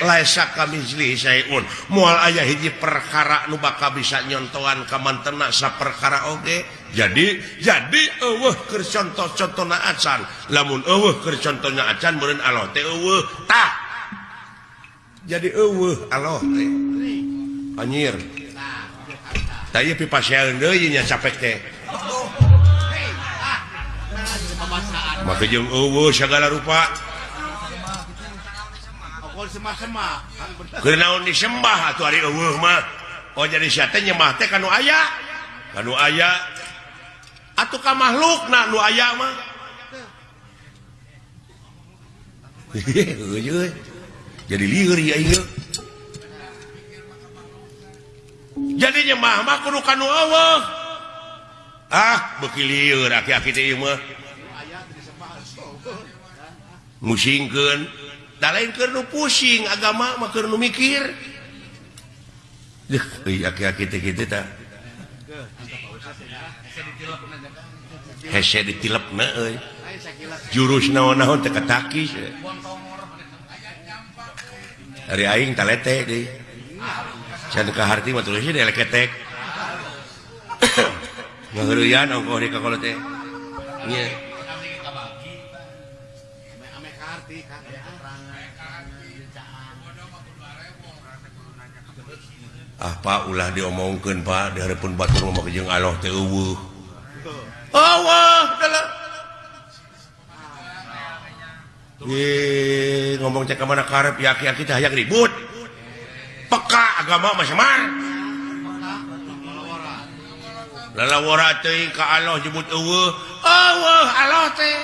Laisa kamitslihi syai'un moal aya hiji perkara nu bakal bisa nyontohan ka mantena saperkara oge. Jadi eueuh keur contoh-contona acan. Lamun eueuh keur contohna acan meureun Allah teh eueuh. Tah. Jadi eueuh Allah teh. Anjir. Tah ieu pipasean deui nya capek teh. Maka jeung eueuh sagala rupa. Keur naon disembah atuh ari eueuh mah. Oh jadi sia teh nyembah teh ka nu aya. Ka nu aya atuh ka makhlukna nu aya mah. Jadi lieur ieu aing. Jadi nyembah mah kudu ka nu eueuh. Ah, beuki lieur aki-aki teh ieu mah. Musingkeun da lain keur nu pusing agama mah keur nu mikir. Deuh, euy aki-aki teh kitu tah. Hese ditilepna euy. Jurus naon-naon teh katakis. Ari aing talete deui. Can ka harti mah tulisna dieleketek. Ngaheureuyan ongkoh di ka kolot teh. Nya. Ah Pak ulah diomongkeun Pak di hareupeun batur mah jeung Allah teh eueuh. Eueuh dalah. Ye ngomong cek ka mana karep ya aki-aki teh hayang ribut. Peka agama mah semar. Lalawara teuing ka Allah nyebut eueuh. Eueuh Allah teh.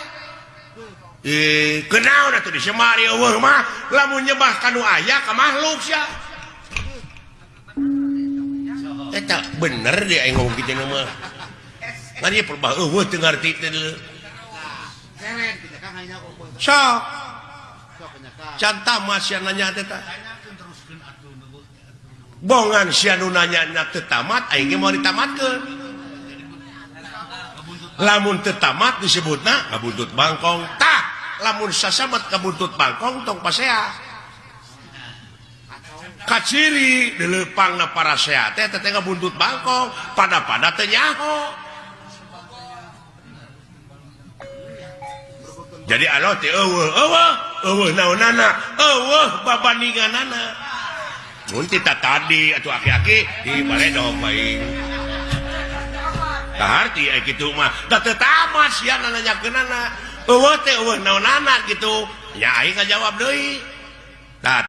Kenaon atuh disemari eueuh mah lamun nyembah ka nu aya ka makhluk sia. Eta bener deh aing ngomong kitu mah. Ngan ieu perbah eueuh teu ngarti teh deuleu. Sok. Can tamat sia nanya teh tah. Bongan sia nu nanya teu tamat aing ge moal ditamatkeun. Lamun teu tamat disebutna kabuntut bangkong. Tah, lamun sasamat kabuntut bangkong tong pasea. Kaciri dileupangna parasea teh teh ngabuntut bangkong, pada-pada teh nyaho. Jadi Allah teh eueuh, eueuh, eueuh naonana, eueuh babandinganana. Mun ti tadi atuh aki-aki di baledog bae. Tah arti aya kitu mah, da teu tamat sia nanyakeunana. Eueuh teh eueuh naonana kitu. Nya aing ngajawab deui. Tah